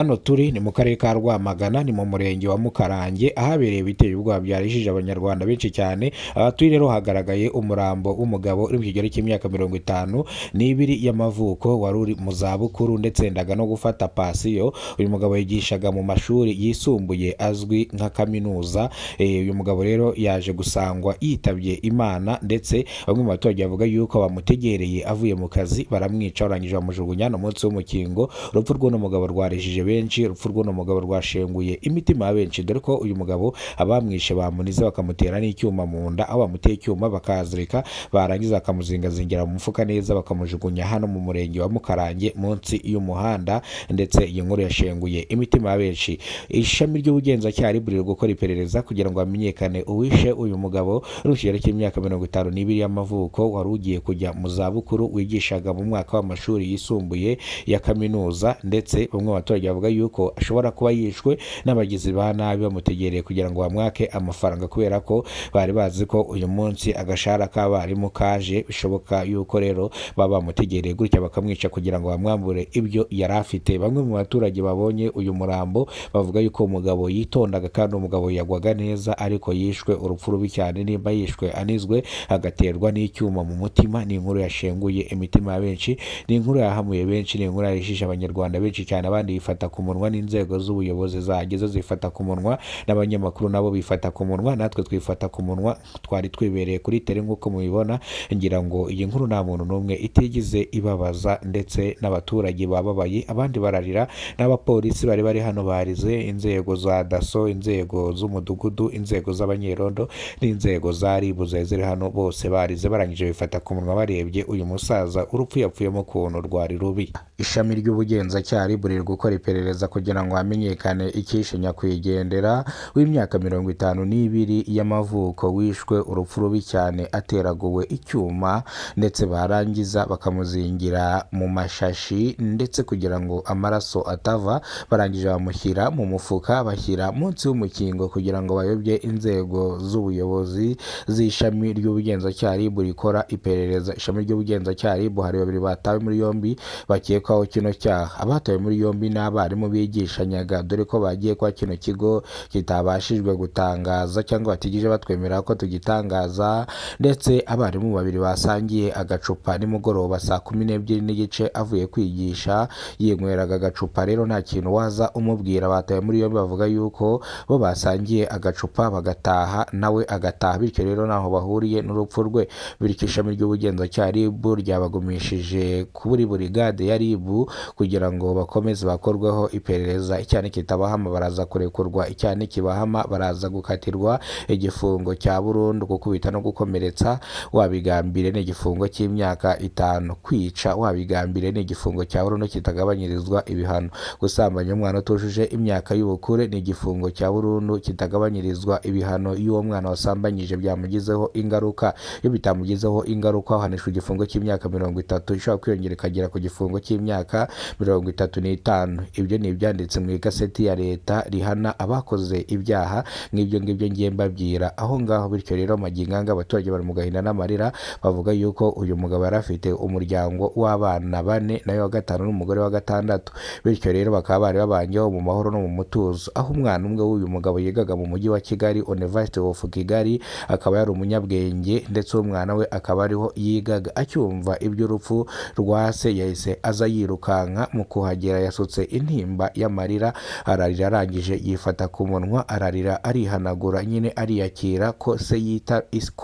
Hano turi ni mu karere ka Rwamagana, ni mu murenge wa Mukarange, ahabereye ibiteye ubwoba byarishije Abanyarwanda benshi cyane. Aha turi rero hagaragaye umurambo w'umugabo uri mu kigero cy'imyaka 52 y'amavuko, wari uri mu zabukuru ndetse yendaga no gufata pansiyo. Uyu mugabo yigishaga mu mashuri yisumbuye azwi nka kaminuza. Uyu mugabo rero yaje gusangwa yitabye Imana, ndetse bamwe mu baturage bavuga yuko bamutegereye avuye mu kazi baramwica, barangije bamujugunya no munsi w'umukingo. Urupfu rw'uno mugabo rwarijije benshi, urupfu rw'uno mugabo rwashenguye imitima ya benshi, dore ko uyu mugabo abamwishe bamunize bakamutera n'icyuma mu nda, aho bamuteye icyuma bakazirika, barangiza bakamuzingazingira mu mufuka neza, bakamujugunya hano mu murenge wa Mukarange munsi y'umuhanda. Ndetse iyi nkuru yashenguye imitima ya benshi. Ishami ry'ubugenzacyaha RIB riri gukora iperereza kugira ngo hamenyekane uwishe uyu mugabo uri mu kigero cy'imyaka 52 y'amavuko, wari ugiye kujya mu zabukuru, wigishaga mu mwaka w'amashuri yisumbuye ya kaminuza. Ndetse bamwe mu baturage bavuga yuko ashobora kuba yishwe n'abagizi ba nabi bamutegereye kugira ngo bamwake amafaranga, kubera ko bari bazi ko uyu munsi agashahara k'abarimu kaje. Bishoboka yuko rero baba bamutegereye gutya bakamwica kugira ngo bamwambure ibyo yari afite. Bamwe mu baturage babonye uyu murambo bavuga yuko umugabo yitondaga kandi umugabo yagwaga neza, ariko yishwe urupfu rubi cyane. Nimba yishwe anizwe agaterwa n'icyuma mu mutima, ni inkuru yashenguye imitima ya benshi, ni inkuru yahamuye benshi, ni inkuru yarishije Abanyarwanda benshi cyane. Abandi bifata ku munwa, n'inzego z'ubuyobozi zageze zifata ku munwa, n'abanyamakuru nabo bifata ku munwa, natwe twifata ku munwa, twari twibereye kuri tere nk'uko mubibona. Ngira ngo iyi nkuru nta muntu n'umwe itigize ibabaza, ndetse n'abaturage bababaye, abandi bararira, n'abapolisi bari bari hano barize, inzego za DASSO, inzego z'umudugudu, inzego z'abanyerondo n'inzego za RIB zari ziri hano, bose barize, barangije bifata ku munwa barebye uyu musaza urupfu yapfuyemo ukuntu rwari rubi. Ishami ry'ubugenzacyaha RIB riri gukora iperereza kugira ngo hamenyekane icyishe nyakwigendera w'imyaka 52 y'amavuko, wishwe urupfu rubi cyane ateraguwe icyuma, ndetse barangiza bakamuzingira mu mashashi, ndetse kugira ngo amaraso atava, barangije bamushyira mu mufuka, bashyira munsi y'umukingo kugira ngo bayobye inzego z'ubuyobozi z'ishami ry'ubugenzacyaha RIB rikora iperereza. Ishami ry'ubugenzacyaha RIB, hari babiri batawe muri yombi bakekwaho kino cyaha. Abatawe muri yombi ni abarimu bigishanyaga, dore ko bagiye kwa kino kigo kitabashijwe gutangaza cyangwa batigije batwemera ko tugitangaza. Ndetse abarimu babiri basangiye agacupa nimugoroba saa 12:30 avuye kwigisha, yinyweraga agacupa, rero nta kintu waza umubwira. Batawe muri yombi bavuga yuko bo basangiye agacupa bagataha, nawe agataha, bityo rero ntaho bahuriye n'urupfu rwe. Bityo ishami ry'ubugenzacyaha RIB ryabagumishije kuri burigade ya RIB kugira ngo bakomeze bakorweho iperereza. Icyaha nikitabahama baraza kurekurwa, icyaha nikibahama baraza gukatirwa igifungo cya burundu. Gukubita no gukomeretsa wabigambiriye ni igifungo cy'imyaka 5, kwica wabigambiriye ni igifungo cya burundu kitagabanyirizwa ibihano, gusambanya umwana utujuje imyaka y'ubukure ni igifungo cya burundu kitagabanyirizwa ibihano iyo uwo mwana wasambanyije byamugizeho ingaruka. Iyo bitamugizeho ingaruka uhanishwa igifungo cy'imyaka 30, ishobora kwiyongera ikagera ku gifungo cy'imyaka 35. Ibyo ni ibyanditse mu igazeti ya leta rihana abakoze ibyaha nk'ibyo ngibyo ngiye mbabwira aho ngaho. Bityo rero magingo anga abaturage bari mu gahinda n'amarira, bavuga yuko uyu mugabo yari afite umuryango w'abana bane, nawe wa gatanu n'umugore wa gatandatu. Bityo rero bakaba bari babanyeho mu mahoro no mu mutuzo, aho umwana umwe w'uyu mugabo yigaga mu mujyi wa Kigali, University of Kigali, akaba yari umunyabwenge, ndetse uwo mwana we akaba ariho yigaga. Acyumva iby'urupfu rwa se yahise aza yirukanka, mu kuhagera yasutse intimba y'amarira, ararira, arangije yifata ku munwa, ararira, arihanagura nyine, ariyakira ko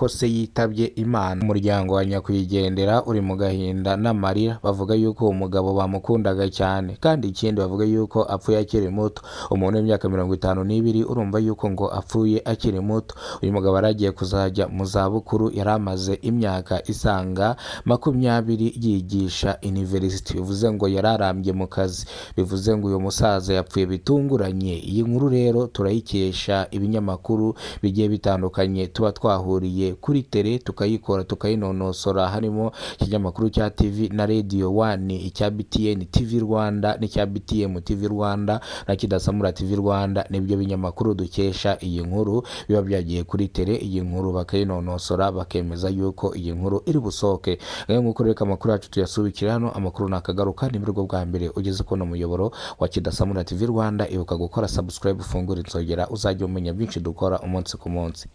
se yitabye Imana. Umuryango wa nyakwigendera uri mu gahinda n'amarira, bavuga yuko uwo mugabo bamukundaga cyane, kandi ikindi bavuga yuko apfuye akiri muto. Umuntu w'imyaka 52, urumva yuko ngo apfuye akiri muto. Uyu mugabo yari agiye kuzajya mu zabukuru, yari amaze imyaka isaga 20 yigisha university, bivuze ngo yari arambye mu kazi, bivuze ngo uyu musaza yapfuye bitunguranye. Iyi nkuru rero turayikesha ibinyamakuru bigiye bitandukanye tuba twahuriye kuri tere tukayikora tukayinonosora, harimo ikinyamakuru cya TV na Radio One, icya BTN TV Rwanda n'icya BTM TV Rwanda na Kidasamura TV Rwanda. Nibyo binyamakuru dukesha iyi nkuru, biba byagiye kuri tere iyi nkuru bakayinonosora, bakemeza yuko iyi nkuru iri busohoke. Ngayo nk'uko reka amakuru yacu tuyasubikira hano. Amakuru nakagaruka. Ni bwo bwa mbere ugeze kubona umuyoboro. wa Kidasamura TV Rwanda. Ibuka gukora subscribe, ufungure inzogera, uzajya umenya byinshi dukora umunsi ku munsi.